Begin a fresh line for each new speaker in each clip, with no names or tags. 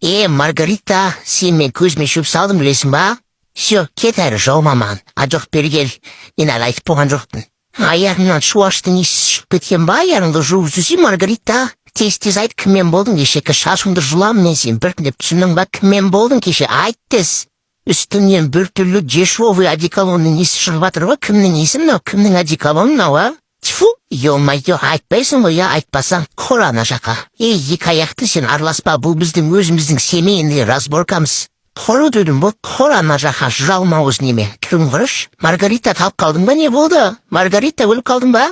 Е, Маргарита, сен мен көзіме шөп салдым, білесің ба? Все, кет әрі, жаума маған. А жоқ, бері кел. Мен әлі айтып болған жоқпын. Аяғыңнан шуаштың иісі шығып кеткен ба? Аяғыңды жуып жүрсей, Маргарита. Тез, тез айт, кіммен болдың кеше? Шашыңды жұламын мен сен біртіндеп, түсіндің ба? Кіммен болдың кеше, айт тез. Үстіңнен біртүрлі дешевый одеколонның иісі шығып жатыр ғой. Кімнің иісі мынау, кімнің одеколоны мынау, а? Тьфу, ё-моё, айтпайсың ғой, иә? Айтпасаң, құр ана жаққа. Ей, екі аяқты, сен араласпа, бұл біздің өзіміздің семейный разборкамыз. Құр дедім бұл, құр ана жаққа, жалмауыз неме. Түрің құрыш. Маргарита, талып қалдың ба, не болды? Маргарита, өліп қалдың ба?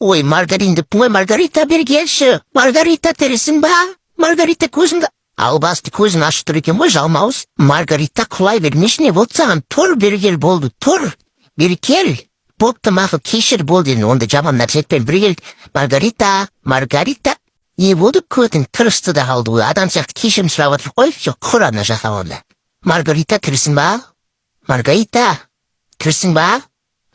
Ой, маргарин деппін ғой. Маргарита, бері келші. Маргарита, тірісің ба? Маргарита, көзіңді. Албасты, көзін ашып тұр екен ғой, жалмауыз. Маргарита, құлай бермеші, не болды саған? Тұр, бері кел, болды, тұр. Бері кел. Бопты, мақұл, кешір, болды енді, онда жаман нәрсе айтпаймын. Бері кел. Маргарита, Маргарита. Не болды, көтің тырысты да қалды ғой. Адам сияқты кешірім сұрап отыр ғой. Все, құр ана жаққа онда. Маргарита, тірісің ба? Маргарита, тірісің ба?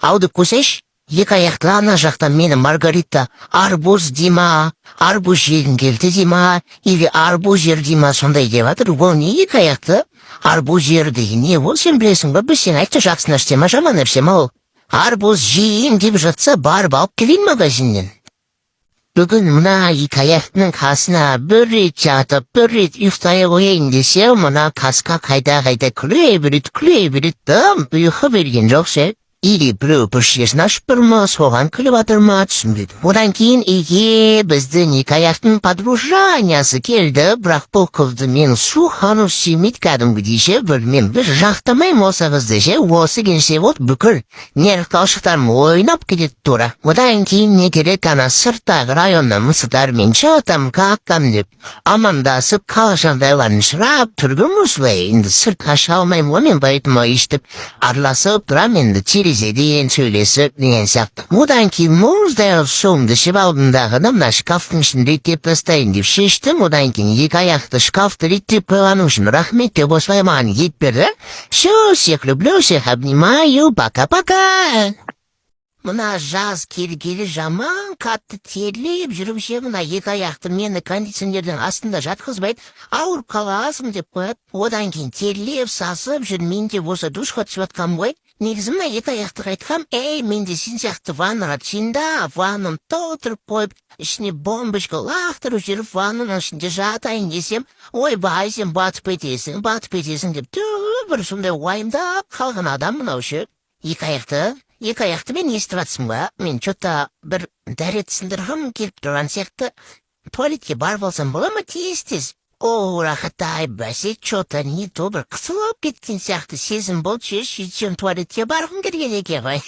Ау деп қойсайшы. Екі аяқты, ана жақтан мені Маргарита арбуз дей ма, арбуз жегім келді дей ма, или арбуз жер дей ма, сондай деп жатыр. Ол не, екі аяқты? Арбуз жер деген не ол, сен білесің ба? Біз сен айтшы, жақсы нәрсе ма, жаман нәрсе ма ол? Арбуз жейін деп жатса, барып алып келейін магазиннен. Бүгін мына екі аяқтының қасына бір рет жатып, бір рет ұйықтай қояйын десем, мына қасқа қайта-қайта күле береді, күле береді, дым ұйқы берген жоқ ше. Или біреу бір шешін ашып тұр ма, соған күліп жатыр ма, түсінбедім. Одан кейін үйге біздің екі аяқтың подружаниясы келді, бірақ бұл қызды мен суханов сүймейді кәдімгідей ше, бір мен бір жақтамаймын осы қызды ше, осы келсе вот бүкіл нерв талшықтарым ойнап кетеді тура. Одан кейін не керек, ана сырттағы районда мысықтармен «Че там, как там?» деп амандасып, қал жағдайларын сұрап тұрдым осылай. Енді сыртқа шыға алмаймын ғой мен, поэтому өйстіп араласып тұрамын енді терезеден сөйлесіп деген сияқты. Одан кейін мұздай қылып суымды ішіп алдым дағы да, мына шкафтың ішін реттеп тастайын деп шештім. Одан кейін екі аяқты шкафты реттеп қойғаным үшін рахмет деп осылай маған ет берді. Все, всех люблю, всех обнимаю, пока пока. Мына жаз келгелі жаман қатты терлеп жүріп ше, мына екі аяқты мені кондиционердің астында жатқызбайды, ауырып қаласың деп қояды. Одан кейін терлеп сасып жүр, мен де осы душқа түсіп жатқанмын ғой. Негізі мына екі аяқтыға айтқам: «Ей, мен де сен сияқты ваннаға түсейін да, ваннаны толтырып қойып, ішіне бомбочка лақтырып жіберіп, ваннаның ішінде жатайын», — десем, «Ойбай, сен батып кетесің, батып кетесің», — деп бір сондай уайымдап қалған адам мынау ше. Екі аяқты, екі аяқты, мен естіп жатсың ба? Мен че-то бір дәрет сындырғым келіп тұрған сияқты. Туалетке барып алсам бола ма тез тез? О, рахатай, бәсе, че-то не то, бір қысылып кеткен сияқты сезім болды ше. Сөйтсем, туалетке барғым келген екен ғой.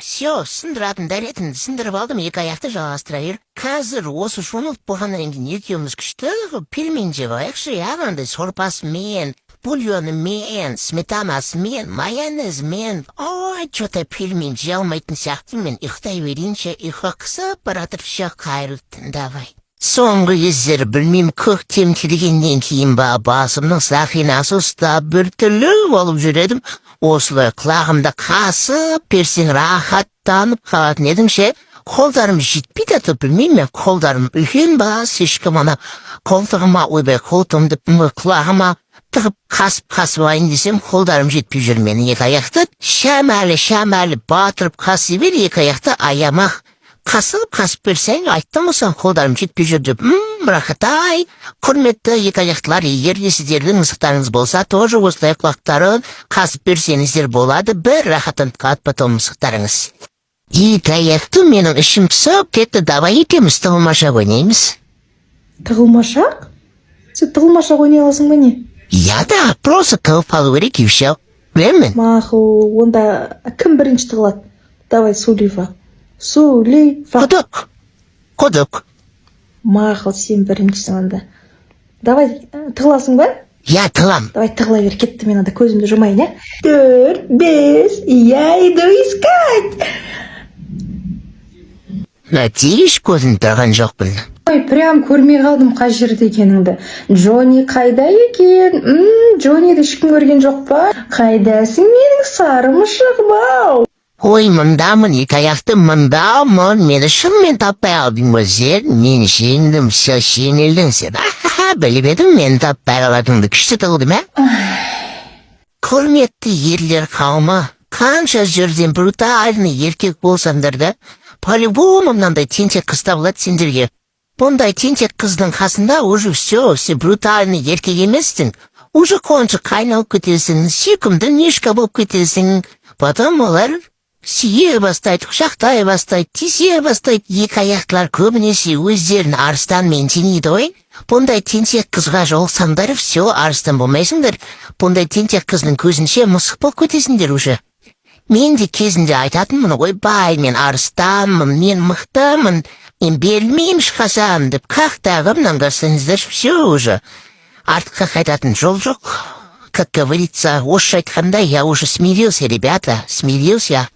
Все, сындыратын дәретімді сындырып алдым. Екі аяқты, жалғастыра бер. Қазір осы жуынып болғаннан кейін екеуміз күшті қылып пельмень жеп алайықшы, иә? Андай сорпасымен, бульонымен, сметанасымен, майонезмен. Ой, че-то пельмень жей алмайтын сияқтымын мен. Ұйықтай берейінші, ұйқы қысып баратыр. Все, қайырлы түн, давай. Соңғы кездері, білмеймін, көктем келгеннен кейін ба, басымның сақинасы ұстап, біртүрлі болып жүр. Осылай құлағымда қасып берсең, рахаттанып қалатын едім ше. Қолдарым жетпейді, а то білмеймін мен, қолдарым үлкен ба, слишком. Ана қолтығыма, ойбай, қолтығым деп, құлағыма тығып, қасып қасып алайын десем, қолдарым жетпей жүр менің. Екі аяқты шамалы шамалы батырып қаси бер, екі аяқты, аяма қасып қасып берсең. Айттым ғой саған, қолдарым жетпей жүр деп. Рахатай. Құрметті екі аяқтылар, егер де сіздердің мысықтарыңыз болса, тоже осылай құлақтарын қасып берсеңіздер болады, бір рахаттанып қалады потом мысықтарыңыз. Екі аяқты, менің ішім пысып кетті, давай екеуміз тығылмашақ ойнаймыз.
Тығылмашақ? Сен тығылмашақ ойнай аласың ба, не?
Я да, просто тығып қалу керек и все, білемін.
Мақұл, онда кім бірінші тығылады? Давай, Сулифа, Сулифа.
Құдық, құдық.
Мақұл, сен біріншісің онда. Давай, тығыласың ба?
Иә, тығылам.
Давай, тығыла бер. Кетті, мен анда көзімді жұмайын, иә. Төрт, бес, я иду искать.
Надеюсь, көзін тұрған жоқпын.
Ой, прям көрмей қалдым қай жерде екеніңді. Джонни қайда екен? Джонниді ешкім көрген жоқ па? Қайдасың, менің сары мысығым ау?
Ой, мындамын, екі аяқты, мындамын. Мені шынымен таппай алдың ба сен? Мен жеңдім, все, жеңілдің сен. Ахаха. Біліп едім мен таппай қалатыныңды. Күшті тығылдым, ә? Құрметті ерлер қауымы, қанша жерден брутальный еркек болсаңдар да, по-любому мынандай тентек қыз табылады сендерге. Бұндай тентек қыздың қасында уже все, сен брутальный еркек емессің. Уже қоншық айналып кетесің, сүйкімді мишка болып кетесің. Потом олар сүйе бастайды, құшақтай бастайды, тисе бастайды. Екі аяқтылар көбінесе өздерін арыстанмен теңейді ғой. Бұндай тентек қызға жолықсаңдар, все, арыстан болмайсыңдар. Бұндай тентек қыздың көзінше мысық болып кетесіңдер уже. Мен де кезінде айтатынмын: «Ойбай, мен арыстанмын, мен мықтымын, мен берілмеймін ешқашан», — деп. Қақтағы мынаны көрсеңіздер, все, уже артқа қайтатын жол жоқ. Как говорится, орысша айтқанда, я уже смирился, ребята, смирился.